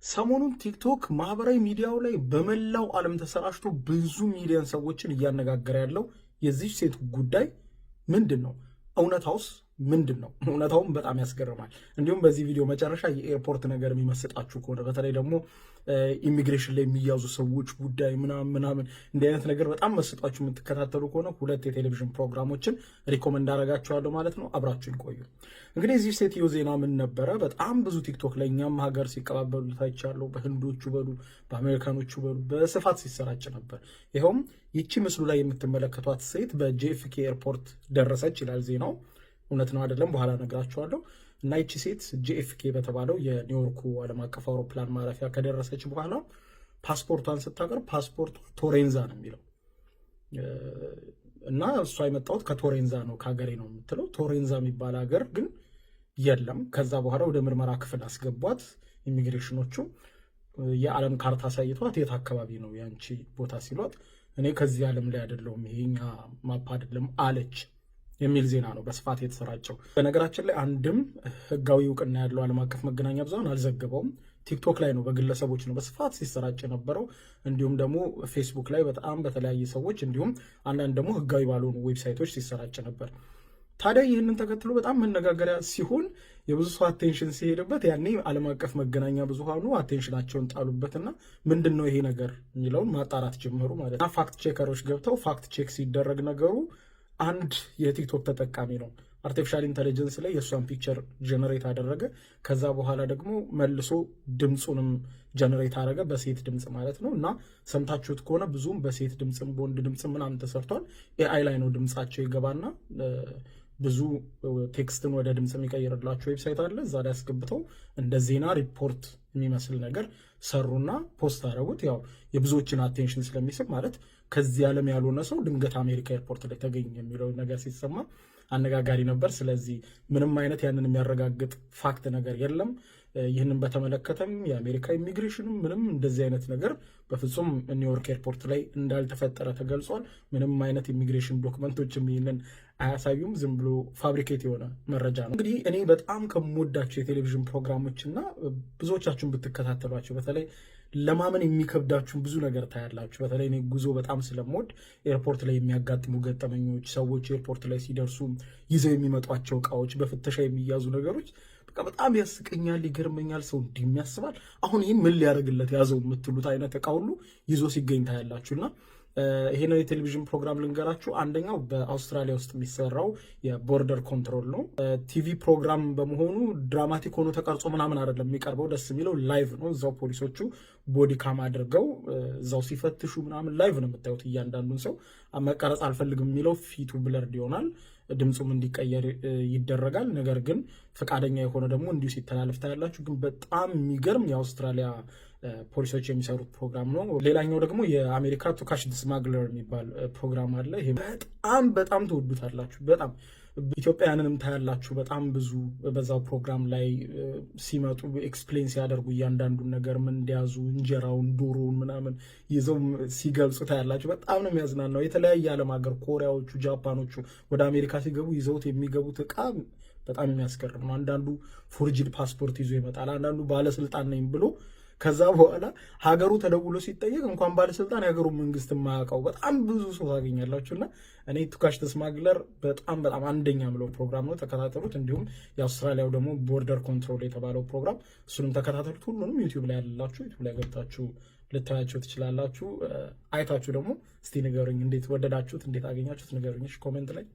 ሰሞኑን ቲክቶክ ማህበራዊ ሚዲያው ላይ በመላው ዓለም ተሰራጭቶ ብዙ ሚሊዮን ሰዎችን እያነጋገረ ያለው የዚች ሴት ጉዳይ ምንድን ነው? እውነታውስ ምንድን ነው? እውነታውም በጣም ያስገርማል። እንዲሁም በዚህ ቪዲዮ መጨረሻ የ airport ነገር የሚመስጣችሁ ከሆነ፣ በተለይ ደግሞ ኢሚግሬሽን ላይ የሚያዙ ሰዎች ጉዳይ ምናምን ምናምን እንዲህ አይነት ነገር በጣም መስጧችሁ የምትከታተሉ ከሆነ ሁለት የቴሌቪዥን ፕሮግራሞችን recommend አደርጋችኋለሁ ማለት ነው። አብራችሁን ቆዩ። እንግዲህ የዚህ ሴትዮ ዜና ምን ነበረ? በጣም ብዙ ቲክቶክ ላይ እኛም ሀገር ሲቀባበሉ ታይቻለሁ። በህንዶቹ በሉ፣ በአሜሪካኖቹ በሉ በስፋት ሲሰራጭ ነበር። ይኸውም ይቺ ምስሉ ላይ የምትመለከቷት ሴት በ JFK airport ደረሰች ይላል ዜናው። እውነት ነው አይደለም በኋላ እነግራችኋለሁ። እና ይቺ ሴት JFK በተባለው የኒውዮርኩ ዓለም አቀፍ አውሮፕላን ማረፊያ ከደረሰች በኋላ ፓስፖርቷን ስታቀርብ ፓስፖርቷ ቶሬንዛ ነው የሚለው እና እሷ የመጣሁት ከቶሬንዛ ነው፣ ከሀገሬ ነው የምትለው። ቶሬንዛ የሚባል ሀገር ግን የለም። ከዛ በኋላ ወደ ምርመራ ክፍል አስገቧት ኢሚግሬሽኖቹ። የዓለም ካርታ አሳይቷት የት አካባቢ ነው ያንቺ ቦታ ሲሏት እኔ ከዚህ ዓለም ላይ አይደለሁም፣ ይሄኛ map አይደለም አለች የሚል ዜና ነው በስፋት የተሰራጨው። በነገራችን ላይ አንድም ህጋዊ እውቅና ያለው ዓለም አቀፍ መገናኛ ብዙሃን አልዘገበውም። ቲክቶክ ላይ ነው፣ በግለሰቦች ነው በስፋት ሲሰራጭ የነበረው። እንዲሁም ደግሞ ፌስቡክ ላይ በጣም በተለያየ ሰዎች እንዲሁም አንዳንድ ደግሞ ህጋዊ ባልሆኑ website ኦች ሲሰራጭ ነበር። ታዲያ ይህንን ተከትሎ በጣም መነጋገሪያ ሲሆን የብዙ ሰው attention ሲሄድበት ያኔ ዓለም አቀፍ መገናኛ ብዙሃኑ attention ኣቸውን ጣሉበትና ምንድን ነው ይሄ ነገር የሚለውን ማጣራት ጀመሩ ማለት ነው። Fact checker ኦች ገብተው fact check ሲደረግ ነገሩ አንድ የቲክቶክ ተጠቃሚ ነው artificial intelligence ላይ የእሷን picture generate አደረገ። ከዛ በኋላ ደግሞ መልሶ ድምፁንም generate አደረገ፣ በሴት ድምፅ ማለት ነው። እና ሰምታችሁት ከሆነ ብዙም በሴት ድምፅም በወንድ ድምፅም ምናምን ተሰርቷል። AI ላይ ነው ድምፃቸው ይገባና ብዙ text ን ወደ ድምፅ የሚቀይርላቸው website አለ። እዛ ላይ አስገብተው እንደ ዜና ሪፖርት የሚመስል ነገር ሰሩና post አደረጉት። ያው የብዙዎችን attention ስለሚስብ፣ ማለት ከዚህ ዓለም ያልሆነ ሰው ድንገት አሜሪካ airport ላይ ተገኘ የሚለው ነገር ሲሰማ አነጋጋሪ ነበር። ስለዚህ ምንም አይነት ያንን የሚያረጋግጥ fact ነገር የለም። ይህንን በተመለከተም የአሜሪካ ኢሚግሬሽንም ምንም እንደዚህ አይነት ነገር በፍጹም ኒውዮርክ airport ላይ እንዳልተፈጠረ ተገልጿል። ምንም አይነት immigration document ኦችም ይህንን አያሳዩም። ዝም ብሎ fabricate የሆነ መረጃ ነው። እንግዲህ እኔ በጣም ከምወዳቸው የቴሌቪዥን ፕሮግራሞች እና ብዙዎቻችሁን ብትከታተሏቸው በተለይ ለማመን የሚከብዳችሁን ብዙ ነገር ታያላችሁ። በተለይ እኔ ጉዞ በጣም ስለምወድ airport ላይ የሚያጋጥሙ ገጠመኞች፣ ሰዎች airport ላይ ሲደርሱ ይዘው የሚመጧቸው እቃዎች፣ በፍተሻ የሚያዙ ነገሮች በቃ በጣም ያስቀኛል፣ ይገርመኛል። ሰው እንዲህ የሚያስባል፣ አሁን ይህን ምን ሊያደርግለት ያዘው የምትሉት አይነት እቃ ሁሉ ይዞ ሲገኝ ታያላችሁ። እና ይሄ ነው የቴሌቪዥን ፕሮግራም ልንገራችሁ። አንደኛው በአውስትራሊያ ውስጥ የሚሰራው የ Border Control ነው። ቲቪ ፕሮግራም በመሆኑ dramatic ሆኖ ተቀርጾ ምናምን አይደለም የሚቀርበው። ደስ የሚለው live ነው። እዛው ፖሊሶቹ body cam አድርገው እዛው ሲፈትሹ ምናምን live ነው የምታዩት። እያንዳንዱን ሰው መቀረጽ አልፈልግም የሚለው ፊቱ blurred ይሆናል፣ ድምፁም እንዲቀየር ይደረጋል። ነገር ግን ፈቃደኛ የሆነ ደግሞ እንዲሁ ሲተላለፍ ታያላችሁ። ግን በጣም የሚገርም የአውስትራሊያ ፖሊሶች የሚሰሩት ፕሮግራም ነው። ሌላኛው ደግሞ የአሜሪካ To Catch the Smuggler የሚባል ፕሮግራም አለ። ይሄ በጣም በጣም ትወዱታላችሁ። በጣም ኢትዮጵያውያንንም ታያላችሁ። በጣም ብዙ በዛው ፕሮግራም ላይ ሲመጡ explain ሲያደርጉ እያንዳንዱን ነገር ምን እንደያዙ፣ እንጀራውን፣ ዶሮውን ምናምን ይዘው ሲገልጹ ታያላችሁ። በጣም ነው የሚያዝናናው። የተለያየ ዓለም ሀገር ኮሪያዎቹ፣ ጃፓኖቹ ወደ አሜሪካ ሲገቡ ይዘውት የሚገቡት እቃ በጣም የሚያስገርም ነው። አንዳንዱ forged ፓስፖርት ይዞ ይመጣል። አንዳንዱ ባለስልጣን ነኝ ብሎ ከዛ በኋላ ሀገሩ ተደውሎ ሲጠየቅ እንኳን ባለስልጣን የሀገሩ መንግስት የማያውቀው በጣም ብዙ ሰው ታገኛላችሁ። እና እኔ To Catch the Smuggler በጣም በጣም አንደኛ ምለው ፕሮግራም ነው፣ ተከታተሉት። እንዲሁም የአውስትራሊያው ደግሞ Border Control የተባለው ፕሮግራም እሱንም ተከታተሉት። ሁሉንም ዩቲዩብ ላይ ያላችሁ ዩቲዩብ ላይ ገብታችሁ ልታያቸው ትችላላችሁ። አይታችሁ ደግሞ እስቲ ንገሩኝ፣ እንዴት ወደዳችሁት፣ እንዴት አገኛችሁት ንገሩኝ comment ላይ።